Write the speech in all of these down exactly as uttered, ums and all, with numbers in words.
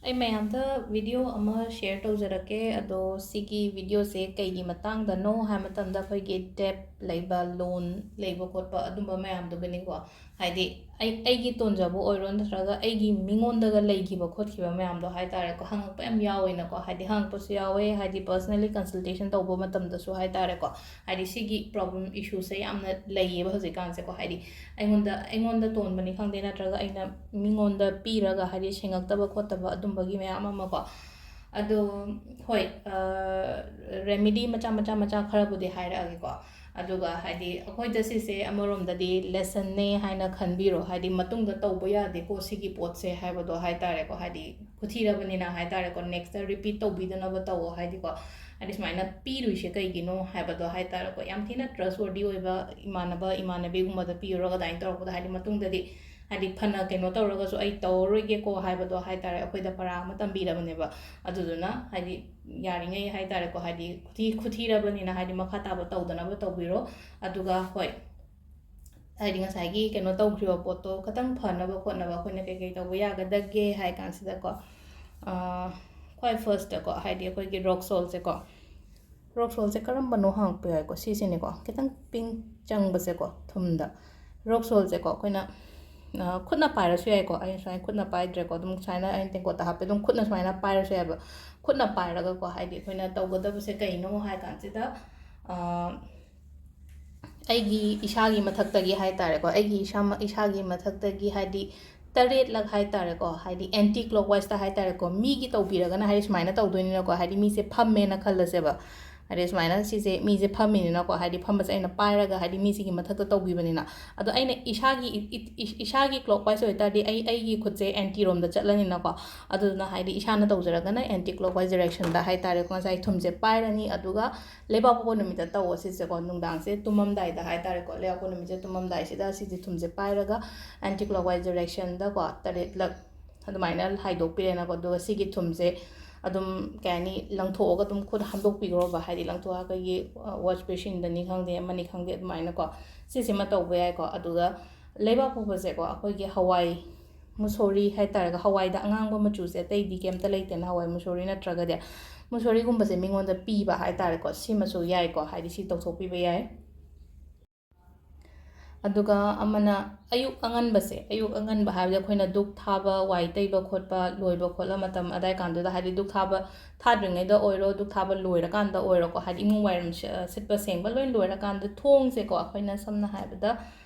ꯑꯩ ꯃꯌꯥꯝꯗ ꯚꯤꯗꯤꯑꯣ ꯑꯃ ꯁꯤꯌꯔ ꯇꯧꯖꯔꯛꯀꯦ꯫ ꯑꯗꯣ ꯁꯤꯒꯤ ꯚꯤꯗꯤꯑꯣꯁꯦ ꯀꯩꯒꯤ ꯃꯇꯥꯡꯗꯅꯣ ꯍꯥꯏꯕ ꯃꯇꯝꯗ, ꯑꯩꯈꯣꯏꯒꯤ ꯗꯦꯞ ꯂꯩꯕ, ꯂꯣꯟ ꯂꯩꯕ ꯈꯣꯠꯄ, ꯑꯗꯨꯝꯕ ꯃꯌꯥꯝꯗꯨꯒꯤꯅꯤꯀꯣ꯫ ꯍꯥꯏꯗꯤ ꯑꯩ, ꯑꯩꯒꯤ ꯇꯣꯟꯖꯕ ꯑꯣꯏꯔꯣ, ꯅꯠꯇ꯭ꯔꯒ ꯑꯩꯒꯤ ꯃꯤꯉꯣꯟꯗꯒ ꯂꯩꯈꯤꯕ ꯈꯣꯠꯈꯤꯕ ꯃꯌꯥꯝꯗꯣ ꯍꯥꯏꯇꯥꯔꯦꯀꯣ, ꯍꯪꯉꯛꯄ ꯌꯥꯝ ꯌꯥꯎꯋꯦꯅꯀꯣ꯫ ꯍꯥꯏꯗꯤ ꯍꯪꯉꯛꯄꯁꯨ ꯌꯥꯎꯋꯦ, ꯍꯥꯏꯗꯤ personally consultation ꯇꯧꯕ ꯃꯇꯝꯗꯁꯨ ꯍꯥꯏꯇꯥꯔꯦꯀꯣ꯫ ꯍꯥꯏꯗꯤ ꯁꯤꯒꯤ ꯄ꯭ꯔꯣꯕ꯭ꯂꯦꯝ, ꯏꯁꯨꯁꯦ ꯌꯥꯝꯅ ꯂꯩꯌꯦꯕ ꯍꯧꯖꯤꯛꯀꯥꯟꯁꯦꯀꯣ꯫ ꯍꯥꯏꯗꯤ ꯑꯩꯉꯣꯟꯗ, ꯑꯩꯉꯣꯟꯗ ꯇꯣꯟꯕꯅꯤ ꯈꯪꯗꯦ, ꯅꯠꯇ꯭ꯔꯒ ꯑꯩꯅ ꯃꯤꯉꯣꯟꯗ ꯄꯤꯔꯒ, ꯍꯥꯏꯗꯤ ꯁꯦꯡꯉꯛꯇꯕ ꯈꯣꯠꯇꯕ, ꯑꯗꯨꯝꯕꯒꯤ ꯃꯌꯥꯝ ꯑꯃꯀꯣ꯫ ꯑꯗꯣ ꯍꯣꯏ, ꯔꯦꯃꯤꯗꯤ ꯃꯆꯥ ꯃꯆꯥ ꯃꯆꯥ ꯈꯔꯕꯨꯗꯤ ꯍꯥꯏꯔꯛꯑꯒꯦꯀꯣ꯫ ꯑꯗꯨꯒ ꯍꯥꯏꯗꯤ ꯑꯩꯈꯣꯏꯗ ꯁꯤꯁꯦ ꯑꯃꯔꯣꯝꯗꯗꯤ ꯂꯦꯁꯟꯅꯦ ꯍꯥꯏꯅ ꯈꯟꯕꯤꯔꯣ꯫ ꯍꯥꯏꯗꯤ ꯃꯇꯨꯡꯗ ꯇꯧꯕ ꯌꯥꯗꯦꯀꯣ ꯁꯤꯒꯤ ꯄꯣꯠꯁꯦ ꯍꯥꯏꯕꯗꯣ ꯍꯥꯏꯇꯥꯔꯦꯀꯣ꯫ ꯍꯥꯏꯗꯤ ꯈꯨꯊꯤꯔꯕꯅꯤꯅ ꯍꯥꯏꯇꯥꯔꯦꯀꯣ, ꯅꯦꯛꯁꯇ ꯔꯤꯄꯤꯠ ꯇꯧꯕꯤꯗꯅꯕ ꯇꯧꯋꯣ꯫ ꯍꯥꯏꯗꯤꯀꯣ, ꯍꯥꯏꯗꯤ ꯁꯨꯃꯥꯏꯅ ꯄꯤꯔꯨꯏꯁꯦ ꯀꯩꯒꯤꯅꯣ ꯍꯥꯏꯕꯗꯣ ꯍꯥꯏꯇꯥꯔꯦꯀꯣ꯫ ꯌꯥꯝ ꯊꯤꯅ ꯇ꯭ꯔꯁꯋꯔꯗꯤ ꯑꯣꯏꯕ ꯏꯃꯥꯟꯅꯕ, ꯏꯃꯥꯟꯅꯕꯤꯒꯨꯝꯕꯗ ꯄꯤꯔꯨꯔꯒ ꯑꯗꯨꯃꯥꯏꯅ ꯇꯧꯔꯛꯄꯗ, ꯍꯥꯏꯗꯤ ꯃꯇꯨꯡꯗꯗꯤ, ꯍꯥꯏꯗꯤ ꯐꯅ ꯀꯩꯅꯣ ꯇꯧꯔꯒꯁꯨ ꯑꯩ ꯇꯧꯔꯔꯣꯏꯒꯦꯀꯣ ꯍꯥꯏꯕꯗꯣ ꯍꯥꯏꯇꯥꯔꯦ, ꯑꯩꯈꯣꯏꯗ ꯄꯔꯥ ꯑꯃ ꯇꯝꯕꯤꯔꯕꯅꯦꯕ꯫ ꯑꯗꯨꯗꯨꯅ ꯍꯥꯏꯗꯤ ꯌꯥꯔꯤꯉꯩ ꯍꯥꯏꯇꯥꯔꯦꯀꯣ, ꯍꯥꯏꯗꯤ ꯈꯨꯊꯤ-, ꯈꯨꯊꯤꯔꯕꯅꯤꯅ ꯍꯥꯏꯗꯤ ꯃꯈꯥ ꯇꯥꯕ ꯇꯧꯗꯅꯕ ꯇꯧꯕꯤꯔꯣ꯫ ꯑꯗꯨꯒ ꯍꯣꯏ, ꯍꯥꯏꯗꯤ ꯉꯁꯥꯏꯒꯤ ꯀꯩꯅꯣ ꯇꯧꯈ꯭ꯔꯤꯕ ꯄꯣꯠꯇꯣ ꯈꯤꯇꯪ ꯐꯅꯕ ꯈꯣꯠꯅꯕ ꯑꯩꯈꯣꯏꯅ ꯀꯩꯀꯩ ꯇꯧꯕ ꯌꯥꯒꯗꯒꯦ ꯍꯥꯏ ꯀꯥꯟꯁꯤꯗꯀꯣ, ꯑꯥ, ꯈ꯭ꯋꯥꯏ ꯐꯥꯔꯁꯇꯀꯣ, ꯍꯥꯏꯗꯤ ꯑꯩꯈꯣꯏꯒꯤ ꯔꯣꯛ ꯁꯣꯜꯁꯦꯀꯣ, ꯔꯣꯛ ꯁꯣꯜꯁꯦ ꯀꯔꯝꯕꯅꯣ ꯍꯪꯉꯛꯄ ꯌꯥꯏꯀꯣ꯫ ꯁꯤꯁꯤꯅꯦꯀꯣ, ꯈꯤꯇꯪ ꯄꯤꯡ ꯆꯪꯕꯁꯦꯀꯣ ꯊꯨꯝꯗ꯫ ꯔꯣꯛ ꯁꯣꯜꯁꯦꯀꯣ ꯑꯩꯈꯣꯏꯅ, ꯑ, ꯈꯨꯠꯅ ꯄꯥꯏꯔꯁꯨ ꯌꯥꯏꯀꯣ꯫ ꯑꯩ ꯁꯨꯃꯥꯏꯅ ꯈꯨꯠꯅ ꯄꯥꯏꯗ꯭ꯔꯦꯀꯣ, ꯑꯗꯨꯝ ꯁꯨꯃꯥꯏꯅ ꯑꯩꯅ ꯇꯦꯡꯀꯣꯠꯇ ꯍꯥꯞꯄꯦ, ꯑꯗꯨꯝ ꯈꯨꯠꯅ ꯁꯨꯃꯥꯏꯅ ꯄꯥꯏꯔꯁꯨ ꯌꯥꯏꯕ꯫ ꯈꯨꯠꯅ ꯄꯥꯏꯔꯒꯀꯣ, ꯍꯥꯏꯗꯤ ꯑꯩꯈꯣꯏꯅ ꯇꯧꯒꯗꯕꯁꯦ ꯀꯩꯅꯣ ꯍꯥꯏ ꯀꯥꯟꯁꯤꯗ, ꯑ, ꯑꯩꯒꯤ ꯏꯁꯥꯒꯤ ꯃꯊꯛꯇꯒꯤ ꯍꯥꯏ ꯇꯥꯔꯦꯀꯣ, ꯑꯩꯒꯤ ꯏꯁꯥꯃꯛ, ꯏꯁꯥꯒꯤ ꯃꯊꯛꯇꯒꯤ ꯍꯥꯏꯗꯤ ꯇꯔꯦꯠꯂꯛ ꯍꯥꯏ ꯇꯥꯔꯦꯀꯣ, ꯍꯥꯏꯗꯤ ꯑꯦꯟꯇꯤ ꯀ꯭ꯂꯣꯛꯋꯥꯏꯁꯇ ꯍꯥꯏ ꯇꯥꯔꯦꯀꯣ꯫ ꯃꯤꯒꯤ ꯇꯧꯕꯤꯔꯒꯅ ꯍꯥꯏꯗꯤ ꯁꯨꯃꯥꯏꯅ ꯇꯧꯗꯣꯏꯅꯤꯅꯀꯣ, ꯍꯥꯏꯗꯤ ꯃꯤꯁꯦ ꯐꯝꯃꯦꯅ ꯈꯜꯂꯁꯦꯕ꯫ ꯍꯥꯏꯗꯤ ꯁꯨꯃꯥꯏꯅ ꯁꯤꯁꯦ ꯃꯤꯁꯦ ꯐꯝꯃꯤꯅꯤꯅꯀꯣ, ꯍꯥꯏꯗꯤ ꯐꯝꯕꯁꯦ ꯑꯩꯅ ꯄꯥꯏꯔꯒ ꯍꯥꯏꯗꯤ ꯃꯤꯁꯤꯒꯤ ꯃꯊꯛꯇ ꯇꯧꯕꯤꯕꯅꯤꯅ꯫ ꯑꯗꯣ ꯑꯩꯅ ꯏꯁꯥꯒꯤ ꯏ-, ꯏ-, ꯏ-, ꯏꯁꯥꯒꯤ ꯀ꯭ꯂꯣꯛꯋꯥꯏꯁ ꯑꯣꯏꯇꯥꯔꯗꯤ ꯑꯩ, ꯑꯩꯒꯤ ꯈꯨꯠꯁꯦ ꯑꯦꯟꯇꯤꯔꯣꯝꯗ ꯆꯠꯂꯅꯤꯅꯀꯣ꯫ ꯑꯗꯨꯗꯨꯅ ꯍꯥꯏꯗꯤ ꯏꯁꯥꯅ ꯇꯧꯖꯔꯒꯅ ꯑꯦꯟꯇꯤ ꯀ꯭ꯂꯣꯛꯋꯥꯏꯁ ꯗꯥꯏꯔꯦꯛꯁꯟꯗ ꯍꯥꯏ ꯇꯥꯔꯦꯀꯣ꯫ ꯉꯁꯥꯏ ꯊꯨꯝꯁꯦ ꯄꯥꯏꯔꯅꯤ, ꯑꯗꯨꯒ ꯂꯩꯕꯥꯛꯄꯣꯛꯄ ꯅꯨꯃꯤꯠꯇ ꯇꯧꯋꯣ ꯁꯤꯁꯦꯀꯣ, ꯅꯨꯡꯗꯥꯡꯁꯦ ꯇꯨꯝꯃꯝꯗꯥꯏꯗ ꯍꯥꯏ ꯇꯥꯔꯦꯀꯣ, ꯂꯩꯕꯥꯛꯄꯣꯛꯄ ꯅꯨꯃꯤꯠꯁꯦ ꯇꯨꯝꯃꯝꯗꯥꯏꯁꯤꯗ ꯁꯤꯁꯦ ꯊꯨꯝꯁꯦ ꯄꯥꯏꯔꯒ ꯑꯦꯟꯇꯤ ꯀ꯭ꯂꯣꯛꯋꯥꯏꯁ ꯗꯥꯏꯔꯦꯛꯁꯟꯗꯀꯣ ꯇꯔꯦꯠꯂꯛ ꯑꯗꯨꯃꯥꯏꯅ ꯍꯥꯏꯗꯣꯛꯄꯤꯔꯦꯅꯀꯣ꯫ ꯑꯗꯨꯒ ꯁꯤꯒꯤ ꯊꯨꯝꯁꯦ ꯑꯗꯨꯝ, ꯀꯩ ꯍꯥꯏꯅꯤ, ꯂꯪꯊꯣꯛꯑꯒ ꯑꯗꯨꯝ ꯈꯨꯠ ꯍꯥꯝꯗꯣꯛꯄꯤꯈ꯭ꯔꯣꯕ꯫ ꯍꯥꯏꯗꯤ ꯂꯪꯊꯣꯛꯑꯒ ꯑꯩꯈꯣꯏꯒꯤ, ꯑ, ꯋꯥꯁ ꯕꯦꯁꯤꯟꯗꯅꯤ ꯈꯪꯗꯦ, ꯑꯃꯅꯤ ꯈꯪꯗꯦ, ꯑꯗꯨꯃꯥꯏꯅꯀꯣ ꯁꯤꯁꯤꯃ ꯇꯧꯕ ꯌꯥꯏꯀꯣ꯫ ꯑꯗꯨꯒ ꯂꯩꯕꯥꯛꯄꯣꯛꯄꯁꯦꯀꯣ ꯑꯩꯈꯣꯏꯒꯤ ꯍꯋꯥꯏ, ꯃꯨꯁꯣꯔꯤ ꯍꯥꯏꯇꯥꯔꯦꯀꯣ, ꯍꯋꯥꯏꯗ ꯑꯉꯥꯡꯕ ꯃꯆꯨꯁꯦ ꯑꯇꯩꯗꯤ ꯀꯩꯝꯇ ꯂꯩꯇꯦꯅ, ꯍꯋꯥꯏ ꯃꯨꯁꯣꯔꯤ ꯅꯠꯇ꯭ꯔꯒꯗꯤ ꯃꯨꯁꯣꯔꯤꯒꯨꯝꯕꯁꯦ ꯃꯤꯉꯣꯟꯗ ꯄꯤꯕ ꯍꯥꯏꯇꯥꯔꯦꯀꯣ, ꯁꯤꯃꯁꯨ ꯌꯥꯏꯀꯣ, ꯍꯥꯏꯗꯤ ꯁꯤ ꯇꯧꯊꯣꯛꯄꯤꯕ ꯌꯥꯏ꯫ ꯑꯗꯨꯒ ꯑꯃꯅ ꯑꯌꯨꯛ ꯑꯉꯟꯕꯁꯦ, ꯑꯌꯨꯛ ꯑꯉꯟꯕ ꯍꯥꯏꯕꯗ ꯑꯩꯈꯣꯏꯅ ꯙꯨꯛ ꯊꯥꯕ, ꯋꯥꯏ ꯇꯩꯕ ꯈꯣꯠꯄ ꯂꯣꯏꯕ ꯈꯣꯠꯂ ꯃꯇꯝ ꯑꯗꯥꯏ ꯀꯥꯟꯗꯨꯗ, ꯍꯥꯏꯗꯤ ꯙꯨꯛ ꯊꯥꯕ ꯊꯥꯗ꯭ꯔꯤꯉꯩꯗ ꯑꯣꯏꯔꯣ, ꯙꯨꯛ ꯊꯥꯕ ꯂꯣꯏꯔꯀꯥꯟꯗ ꯑꯣꯏꯔꯣꯀꯣ, ꯍꯥꯏꯗꯤ ꯏꯃꯨꯡ ꯋꯥꯏꯔꯝ ꯁꯤ-, ꯁꯤꯠꯄ ꯁꯦꯡꯕ ꯂꯣꯏ ꯂꯣꯏꯔꯀꯥꯟꯗ ꯊꯣꯡꯁꯦꯀꯣ, ꯑꯩꯈꯣꯏꯅ ꯁꯝꯅ ꯍꯥꯏꯔꯕꯗ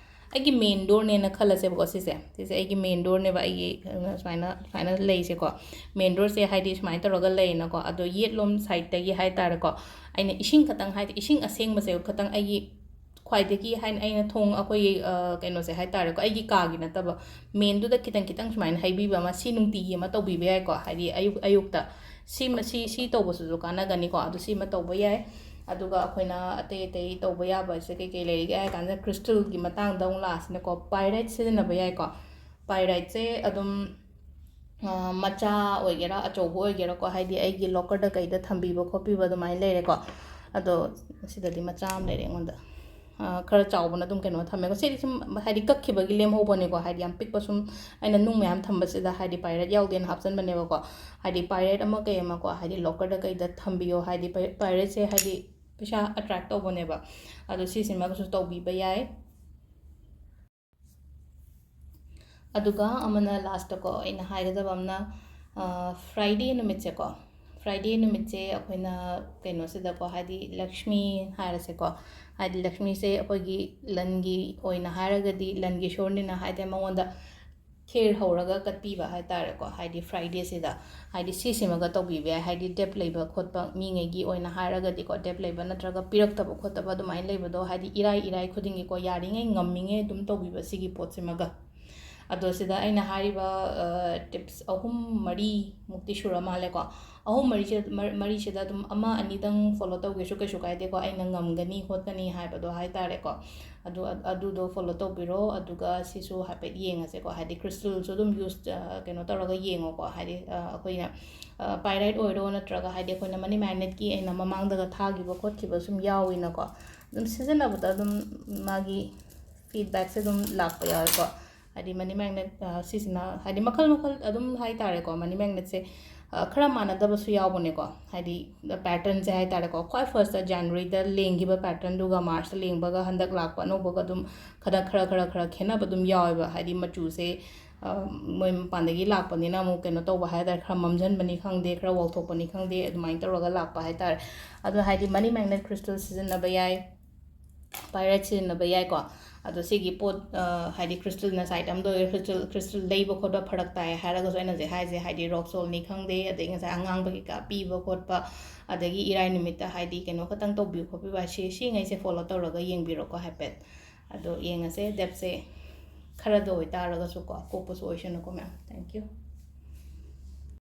ꯑꯩꯒꯤ ꯃꯦꯟ ꯗꯣꯔꯅꯦꯅ ꯈꯜꯂꯁꯦꯕꯀꯣ, ꯁꯤꯁꯦ, ꯁꯤꯁꯦ ꯑꯩꯒꯤ ꯃꯦꯟ ꯗꯣꯔꯅꯦꯕ, ꯑꯩꯒꯤ, ꯑ, ꯁꯨꯃꯥꯏꯅ, ꯁꯨꯃꯥꯏꯅ ꯂꯩꯁꯦꯀꯣ꯫ ꯃꯦꯟ ꯗꯣꯔꯁꯦ ꯍꯥꯏꯗꯤ ꯁꯨꯃꯥꯏꯅ ꯇꯧꯔꯒ ꯂꯩꯌꯦꯅꯀꯣ, ꯑꯗꯣ ꯌꯦꯠꯂꯣꯝ ꯁꯥꯏꯠꯇꯒꯤ ꯍꯥꯏꯇꯥꯔꯦꯀꯣ, ꯑꯩꯅ ꯏꯁꯤꯡ ꯈꯛꯇꯪ, ꯍꯥꯏꯗꯤ ꯏꯁꯤꯡ ꯑꯁꯦꯡꯕꯁꯦ ꯈꯛꯇꯪ ꯑꯩꯒꯤ ꯈ꯭ꯋꯥꯏꯗꯒꯤ ꯍꯥꯏꯅ ꯑꯩꯅ ꯊꯣꯡ ꯑꯩꯈꯣꯏꯒꯤ, ꯑ, ꯀꯩꯅꯣꯁꯦ ꯍꯥꯏꯇꯥꯔꯦꯀꯣ, ꯑꯩꯒꯤ ꯀꯥꯒꯤ ꯅꯠꯇꯕ ꯃꯦꯟꯗꯨꯗ ꯈꯤꯇꯪ ꯈꯤꯇꯪ ꯁꯨꯃꯥꯏꯅ ꯍꯩꯕꯤꯕ ꯑꯃ, ꯁꯤ ꯅꯨꯡꯇꯤꯒꯤ ꯑꯃ ꯇꯧꯕꯤꯕ ꯌꯥꯏꯀꯣ, ꯍꯥꯏꯗꯤ ꯑꯌꯨꯛ ꯑꯌꯨꯛꯇ꯫ ꯁꯤ, ꯃꯁꯤ, ꯁꯤ ꯇꯧꯕꯁꯤꯁꯨ ꯀꯥꯟꯅꯒꯅꯤꯀꯣ, ꯑꯗꯨ ꯁꯤꯃ ꯇꯧꯕ ꯌꯥꯏ꯫ ꯑꯗꯨꯒ ꯑꯩꯈꯣꯏꯅ ꯑꯇꯩ ꯑꯇꯩ ꯇꯧꯕ ꯌꯥꯕꯁꯦ ꯀꯩ ꯀꯩ ꯂꯩꯔꯤꯒꯦ ꯍꯥꯏ ꯀꯥꯟꯗ, ꯀ꯭ꯔꯤꯁꯇꯜꯒꯤ ꯃꯇꯥꯡꯗ ꯑꯃꯨꯛ ꯂꯥꯛꯑꯁꯤꯅꯀꯣ, ꯄꯥꯏꯔꯥꯏꯠ ꯁꯤꯖꯤꯟꯅꯕ ꯌꯥꯏꯀꯣ꯫ ꯄꯥꯏꯔꯥꯏꯠꯁꯦ ꯑꯗꯨꯝ, ꯑ, ꯃꯆꯥ ꯑꯣꯏꯒꯦꯔꯥ ꯑꯆꯧꯕ ꯑꯣꯏꯒꯦꯔꯥꯀꯣ, ꯍꯥꯏꯗꯤ ꯑꯩꯒꯤ ꯂꯣꯀꯔꯗ ꯀꯩꯗ ꯊꯝꯕꯤꯕ ꯈꯣꯠꯄꯤꯕ ꯑꯗꯨꯃꯥꯏꯅ ꯂꯩꯔꯦꯀꯣ꯫ ꯑꯗꯣ ꯁꯤꯗꯗꯤ ꯃꯆꯥ ꯑꯃ ꯂꯩꯔꯦ ꯑꯩꯉꯣꯟꯗ꯫ ꯑ, ꯈꯔ ꯆꯥꯎꯕꯅ ꯑꯗꯨꯝ ꯀꯩꯅꯣ ꯊꯝꯃꯦꯀꯣ꯫ ꯁꯤꯗꯤ ꯁꯨꯝ ꯍꯥꯏꯗꯤ ꯀꯛꯈꯤꯕꯒꯤ ꯂꯦꯝꯍꯧꯕꯅꯦꯀꯣ, ꯍꯥꯏꯗꯤ ꯌꯥꯝ ꯄꯤꯛꯄ ꯁꯨꯝ ꯑꯩꯅ ꯅꯨꯡ ꯃꯌꯥꯝ ꯊꯝꯕꯁꯤꯗ ꯍꯥꯏꯗꯤ ꯄꯥꯏꯔꯦꯠ ꯌꯥꯎꯗꯦꯅ ꯍꯥꯞꯆꯤꯟꯕꯅꯦꯕꯀꯣ꯫ ꯍꯥꯏꯗꯤ ꯄꯥꯏꯔꯦꯠ ꯑꯃ ꯀꯩ ꯑꯃꯀꯣ, ꯍꯥꯏꯗꯤ ꯂꯣꯀꯔꯗ ꯀꯩꯗ ꯊꯝꯕꯤꯌꯣ, ꯍꯥꯏꯗꯤ ꯄꯥꯏ-, ꯄꯥꯏꯔꯦꯠꯁꯦ ꯍꯥꯏꯗꯤ ꯄꯩꯁꯥ ꯑꯦꯇ꯭ꯔꯦꯛ ꯇꯧꯕꯅꯦꯕ꯫ ꯑꯗꯣ ꯁꯤꯁꯤꯃꯒꯁꯨ ꯇꯧꯕꯤꯕ ꯌꯥꯏ꯫ ꯑꯗꯨꯒ ꯑꯃꯅ ꯂꯥꯁꯇꯀꯣ ꯑꯩꯅ ꯍꯥꯏꯒꯗꯕ ꯑꯃꯅ, ꯑ, ꯐ꯭ꯔꯥꯏꯗꯦ ꯅꯨꯃꯤꯠꯁꯦꯀꯣ, ꯐ꯭ꯔꯥꯏꯗꯦ ꯅꯨꯃꯤꯠꯁꯦ ꯑꯩꯈꯣꯏꯅ ꯀꯩꯅꯣꯁꯤꯗꯀꯣ, ꯍꯥꯏꯗꯤ ꯂꯛꯁꯃꯤ ꯍꯥꯏꯔꯁꯦꯀꯣ, ꯍꯥꯏꯗꯤ ꯂꯛꯁꯃꯤꯁꯦ ꯑꯩꯈꯣꯏꯒꯤ ꯂꯟꯒꯤ ꯑꯣꯏꯅ ꯍꯥꯏꯔꯒꯗꯤ ꯂꯟꯒꯤ ꯏꯁꯣꯔꯅꯤꯅ ꯍꯥꯏꯗꯤ ꯃꯉꯣꯟꯗ ꯈꯦꯔ ꯍꯧꯔꯒ ꯀꯠꯄꯤꯕ ꯍꯥꯏꯇꯥꯔꯦꯀꯣ, ꯍꯥꯏꯗꯤ ꯐ꯭ꯔꯥꯏꯗꯦꯁꯤꯗ꯫ ꯍꯥꯏꯗꯤ ꯁꯤꯁꯤꯃꯒ ꯇꯧꯕꯤꯕ ꯌꯥꯏ, ꯍꯥꯏꯗꯤ ꯗꯦꯞ ꯂꯩꯕ ꯈꯣꯠꯄ ꯃꯤꯉꯩꯒꯤ ꯑꯣꯏꯅ ꯍꯥꯏꯔꯒꯗꯤꯀꯣ, ꯗꯦꯞ ꯂꯩꯕ ꯅꯠꯇ꯭ꯔꯒ ꯄꯤꯔꯛꯇꯕ ꯈꯣꯠꯇꯕ ꯑꯗꯨꯃꯥꯏꯅ ꯂꯩꯕꯗꯣ, ꯍꯥꯏꯗꯤ ꯏꯔꯥꯏ ꯏꯔꯥꯏ ꯈꯨꯗꯤꯡꯒꯤꯀꯣ, ꯌꯥꯔꯤꯉꯩ ꯉꯝꯃꯤꯉꯩ ꯑꯗꯨꯝ ꯇꯧꯕꯤꯕ ꯁꯤꯒꯤ ꯄꯣꯠꯁꯤꯃꯒ꯫ ꯑꯗꯣ ꯁꯤꯗ ꯑꯩꯅ ꯍꯥꯏꯔꯤꯕ, ꯑ, ꯇꯤꯞꯁ ꯑꯍꯨꯝ ꯃꯔꯤꯃꯨꯛꯇꯤ ꯁꯨꯔ ꯃꯥꯜꯂꯦꯀꯣ꯫ ꯑꯍꯨꯝ ꯃꯔꯤꯁꯦ-, ꯃꯔ-, ꯃꯔꯤꯁꯤꯗ ꯑꯗꯨꯝ ꯑꯃ ꯑꯅꯤꯗꯪ ꯐꯣꯂꯣ ꯇꯧꯒꯦꯁꯨ ꯀꯩꯁꯨ ꯀꯥꯏꯗꯦꯀꯣ, ꯑꯩꯅ ꯉꯝꯒꯅꯤ ꯈꯣꯠꯀꯅꯤ ꯍꯥꯏꯕꯗꯣ ꯍꯥꯏꯇꯥꯔꯦꯀꯣ꯫ ꯑꯗꯨ, ꯑ-, ꯑꯗꯨꯗꯣ ꯐꯣꯂꯣ ꯇꯧꯕꯤꯔꯣ꯫ ꯑꯗꯨꯒ ꯁꯤꯁꯨ ꯍꯥꯏꯐꯦꯠ ꯌꯦꯡꯉꯁꯦꯀꯣ, ꯍꯥꯏꯗꯤ ꯀ꯭ꯔꯤꯁꯇꯜꯁꯨ ꯑꯗꯨꯝ ꯌꯨꯁ, ꯑ, ꯀꯩꯅꯣ ꯇꯧꯔꯒ ꯌꯦꯡꯉꯣꯀꯣ, ꯍꯥꯏꯗꯤ, ꯑ, ꯑꯩꯈꯣꯏꯅ, ꯑ, ꯄꯥꯏꯔꯥꯏꯠ ꯑꯣꯏꯔꯣ ꯅꯠꯇ꯭ꯔꯒ ꯍꯥꯏꯗꯤ ꯑꯩꯈꯣꯏꯅ ꯃꯅꯤ ꯃꯦꯒꯅꯦꯠꯀꯤ ꯑꯩꯅ ꯃꯃꯥꯡꯗꯒ ꯊꯥꯈꯤꯕ ꯈꯣꯠꯈꯤꯕ ꯁꯨꯝ ꯌꯥꯎꯋꯤꯅꯀꯣ, ꯑꯗꯨꯝ ꯁꯤꯖꯤꯟꯅꯕꯗ ꯑꯗꯨꯝ ꯃꯥꯒꯤ ꯐꯤꯗꯕꯦꯛꯁꯦ ꯑꯗꯨꯝ ꯂꯥꯛꯄ ꯌꯥꯎꯋꯦꯀꯣ꯫ ꯍꯥꯏꯗꯤ ꯃꯅꯤ ꯃꯦꯒꯅꯦꯠ ꯁꯤꯁꯤꯅ ꯍꯥꯏꯗꯤ ꯃꯈꯜ ꯃꯈꯜ ꯑꯗꯨꯝ ꯍꯥꯏ ꯇꯥꯔꯦꯀꯣ, ꯃꯅꯤ ꯃꯦꯒꯅꯦꯠꯁꯦ ꯈꯔ ꯃꯥꯟꯅꯗꯕꯁꯨ ꯌꯥꯎꯕꯅꯦꯀꯣ꯫ ꯍꯥꯏꯗꯤ ꯄꯦꯇꯔꯟꯁꯦ ꯍꯥꯏ ꯇꯥꯔꯦꯀꯣ, ꯈ꯭ꯋꯥꯏ ꯐꯥꯔꯁꯇ ꯖꯅꯋꯥꯔꯤꯗ ꯂꯦꯡꯈꯤꯕ ꯄꯦꯇꯔꯟꯗꯨꯒ ꯃꯥꯔꯁꯇ ꯂꯦꯡꯕꯒ ꯍꯟꯗꯛ ꯂꯥꯛꯄ ꯑꯅꯧꯕꯒ ꯑꯗꯨꯝ ꯈꯔ ꯈꯔ ꯈꯔ ꯈꯔ ꯈꯦꯠꯅꯕ ꯑꯗꯨꯝ ꯌꯥꯎꯋꯦꯕ꯫ ꯍꯥꯏꯗꯤ ꯃꯆꯨꯁꯦ ꯃꯣꯏ ꯃꯄꯥꯟꯗꯒꯤ ꯂꯥꯛꯄꯅꯤꯅ ꯑꯃꯨꯛ ꯀꯩꯅꯣ ꯇꯧꯕ ꯍꯥꯏ ꯇꯥꯔꯦ, ꯈꯔ ꯃꯝꯁꯤꯟꯕꯅꯤ ꯈꯪꯗꯦ, ꯈꯔ ꯋꯥꯎꯊꯣꯛꯄꯅꯤ ꯈꯪꯗꯦ, ꯑꯗꯨꯃꯥꯏꯅ ꯇꯧꯔꯒ ꯂꯥꯛꯄ ꯍꯥꯏ ꯇꯥꯔꯦ꯫ ꯑꯗꯣ ꯍꯥꯏꯗꯤ ꯃꯅꯤ ꯃꯦꯒꯅꯦꯠ ꯈ꯭ꯔꯤꯁꯇꯜ ꯁꯤꯖꯤꯟꯅꯕ ꯌꯥꯏ, ꯄꯥꯏꯔꯦꯠ ꯁꯤꯖꯤꯟꯅꯕ ꯌꯥꯏꯀꯣ꯫ ꯑꯗꯣ ꯁꯤꯒꯤ ꯄꯣꯠ ꯍꯥꯏꯗꯤ ꯈ꯭ꯔꯤꯁꯇꯜ ꯅꯁꯥꯏꯠ ꯑꯝꯗ ꯑꯣꯏꯒꯦꯔꯥ, ꯈ꯭ꯔꯤꯁꯇꯜ ꯈ꯭ꯔꯤꯁꯇꯜ ꯂꯩꯕ ꯈꯣꯠꯄ ꯐꯔꯛ ꯇꯥꯏ ꯍꯥꯏꯔꯒꯁꯨ ꯑꯩꯅ ꯍꯧꯖꯤꯛ ꯍꯥꯏꯁꯦ, ꯍꯥꯏꯗꯤ ꯔꯣꯛ ꯁꯣꯜꯅꯤ ꯈꯪꯗꯦ, ꯑꯗꯩ ꯉꯁꯥꯏ ꯑꯉꯥꯡꯕ ꯀꯩꯀꯥ ꯄꯤꯕ ꯈꯣꯠꯄ, ꯑꯗꯒꯤ ꯏꯔꯥꯏ ꯅꯨꯃꯤꯠꯇ ꯍꯥꯏꯗꯤ ꯀꯩꯅꯣ ꯈꯛꯇꯪ ꯇꯧꯕꯤꯌꯨ ꯈꯣꯠꯄꯤꯌꯨ ꯍꯥꯏꯁꯦ, ꯁꯤꯉꯩꯁꯦ ꯐꯣꯂꯣ ꯇꯧꯔꯒ ꯌꯦꯡꯕꯤꯔꯣꯀꯣ ꯍꯥꯏꯐꯦꯠ꯫ ꯑꯗꯣ ꯌꯦꯡꯉꯁꯦ, ꯗꯦꯞꯁꯦ ꯈꯔꯗ ꯑꯣꯏꯇꯥꯔꯒꯁꯨꯀꯣ, ꯀꯣꯛꯄꯁꯨ ꯑꯣꯏꯁꯅꯨꯀꯣ ꯃꯌꯥꯝ꯫ Thank you꯫